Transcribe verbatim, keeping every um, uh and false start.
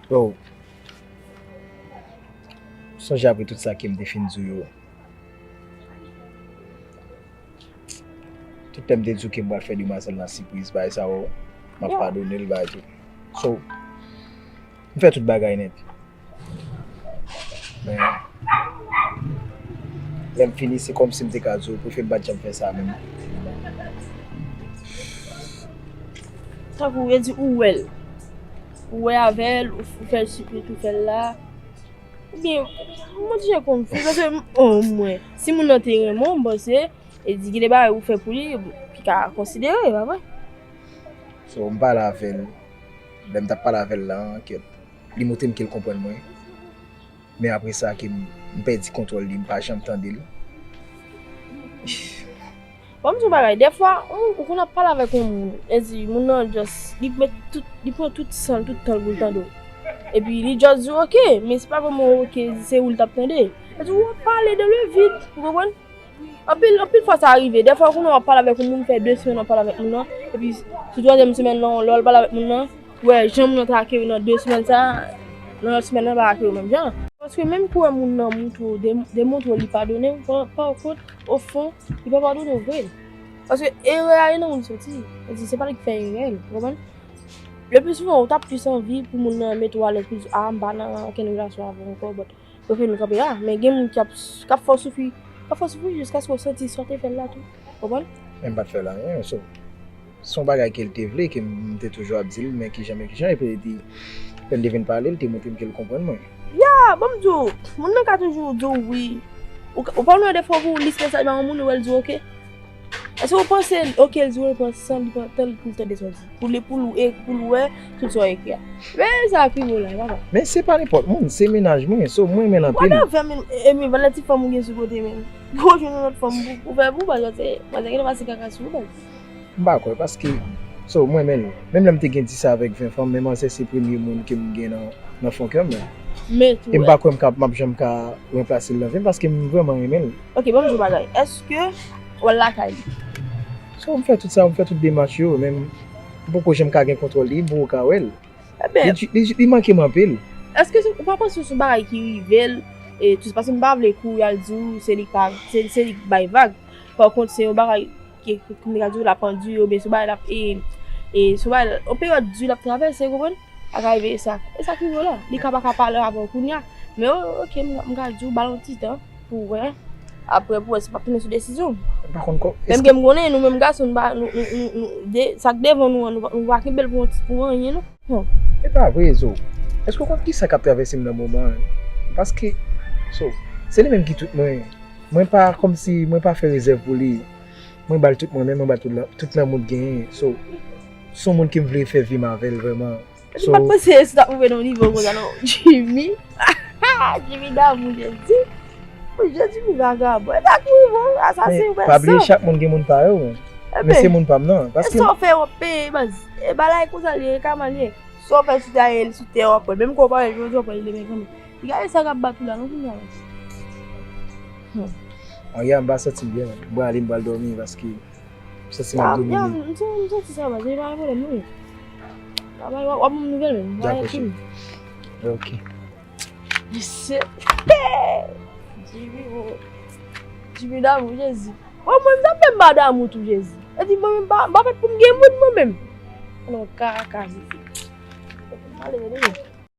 Bro, sonje apre tout sa ke m te fin di w yo, tout lè m te di w ke m pral fè demwazèl la sipriz, bagay sa yo, m ap padone l, bagay tout. So, m fè tout bagay nèt. Men, lè m fini, se kòmsi m te ka di w, prefere m pa t janm fè sa menm. Tankou yo di ou wè l. Ou wè avè l, ou, ou fè l sipriz, ou fè l la. Oubyen, mwen ti jan konn fi, paske, o mwen, si moun nan te renmen w, m panse, e di gen de bagay ou fè pou li, ki ka konsidere, pa vre? So, m pale avè l. Lè m t ap pale avè l la, an kèt, li montre m ke l konprann mwen. Men apre sa, ke m, m pèdi kontwòl li, m pa janm tande l. Bon, m di yon bagay, dèfwa, ou, ou konn ap pale avèk yon moun, e di, moun nan just, li met tout, li pran tout san l, tout tan l pou l tande w. Epi li just di w, "Ok," men se pa vrèman ok, se ou l t ap tande. E di, w ap pale dans le vide, ou konprann? Anpil, anpil fwa sa rive. Dèfwa, kounye a w ap pale avèk yon moun, fè de semèn w ap pale avèk moun nan, epi sou twazyèm semèn nan, lè w al pale avèk moun nan, ou wè jan moun nan te akeyi w nan de semèn sa, nan lòt semèn nan pa akeyi w menm jan. Paske menm kou wè moun nan montre w, de-, demontre w li padone w, pa, pa kont, o fon, li pa padone w vre. Paske erè a e nan moun soti. Sa di, se pa li k fè erè a, ou konprann? Le pli souvan, ou t ap plis anvi pou moun nan mete w alèz, pou di, "A, m pa nan okenn relasyon avè w ankò," but, prefere nou kanpe la. Men gen moun k ap, k ap fè w soufri, k ap fè w soufri jiskaske w santi sa w te fè l la tou. Konprann? Men m pa t fè l anyen, so, se yon bagay ke l te vle, ke m te toujou ap di l, men kijan, men kijan, epi li di, lè m te vin pale, l te montre m ke l konprann mwen. Ya, bon, m di w, moun nan ka toujou di w wi. Ou, ou pa wè dèfwa pou w lis mesaj ba yon moun, ou wè l di w ok. Èske w panse, ok, l di w l pran san l, li pran tan l pou l tande sa w di? Pou li, pou l, e, pou l wè tout sa w ekri a. Men sa k rive w la, papa. Men se pa nenpòt moun, se mennaj mwen, so mwen renmen l anpil. Whatever, men, e, men, valè ti fanm ou gen sou kote, men. Pou w jwenn yon lòt fanm pou, pou fè pou, paske se, paske gen pase kaka sou ou, baz. M pa kwè, paske, so, mwen renmen l. Menm lè m te gen dis avèk ven fanm, men manzè se premye moun ke m gen nan, nan fon kè m, men. Men tou, e m pa kwè m ka, m ap janm ka ranplase l nan vi m, paske m vrèman renmen l. Ok, ban m di w bagay. Èske w al lakay li? So, m fè tout sa, m fè tout demach yo, men m poko janm ka gen kontwòl li, m poko ka wè l. Li, li, li manke m anpil. Èske se, ou pa panse se yon bagay ki rive l, e, tou, paske m pa vle kou y al di w se li k pa, se, se li k bay vag. Pa kont, se yon bagay ki, ki, ki, m ka di w, l ap andire, oubyen se yon bagay l ap, e, e, se yon bagay, yon peryòd di l ap travèse, ou konprann? Sa ka rive e sa. E sa k rive w la. Li ka pa ka pale avè w kounye a. Men, o, ok, m, m ka di w, ba l yon ti tan pou w wè. Apre, pou w wè si w ap tounen sou desizyon w. M pa konn kò. Menm ke m konnen, nou menm gason, nou pa, nou, nou, nou, nou, de, sa k devan nou an, nou pa, nou pa kenbe l pou yon ti, pou anyen, non. Bon. E pa vre, Zo. Èske w konn kisa k ap travèse m nan moman an? Paske, so, se li menm ki tout mwen. Mwen pa, kòmsi, mwen pa fè rezèv pou li. Mwen ba l tout mwen menm, mwen ba l tout la, tout lanmou l genyen. So, se yon moun ke m vle fè vi m avè l vrèman. Ou pa t panse si w t ap rive nan yon nivo konsa non, Jimmy. Jimmy damou, Jezi. Mon Dieu, Jimmy vagabon. E sa k rive w, asasen, ou pran san. Men pa bliye, chak moun gen moun pa yo, men. Men se moun pa m nan, paske sa w fè w ap peye, baz. E bagay konsa li ye, e kama l ye. Sa w fè sou tè a, e sou tè w ap pran. Menm kò w pa wè, jodi w ap pran li demen kanmenm. Gade sa k ap bat ou la, non, kounye a, baz. Hmm. An, ya, m pa santi m byen, men. M prale, m pral dòmi, paske m santi m ap domine. Ya, m, m santi sa, baz. E pa gen pwoblèm, non. Travay, w ap, w ap ban m nouvèl, men. Dakò, cheri. Ok. Mesye. Jimmy, o. Jimmy damou, Jezi. O, mwen, m t ap fè m pa damou tou, Jezi. E di, mwen, m pa, m pa fèt pou m gen moun, mwen menm. Non, kaka, Jezi. Mwen ale, mwen ale.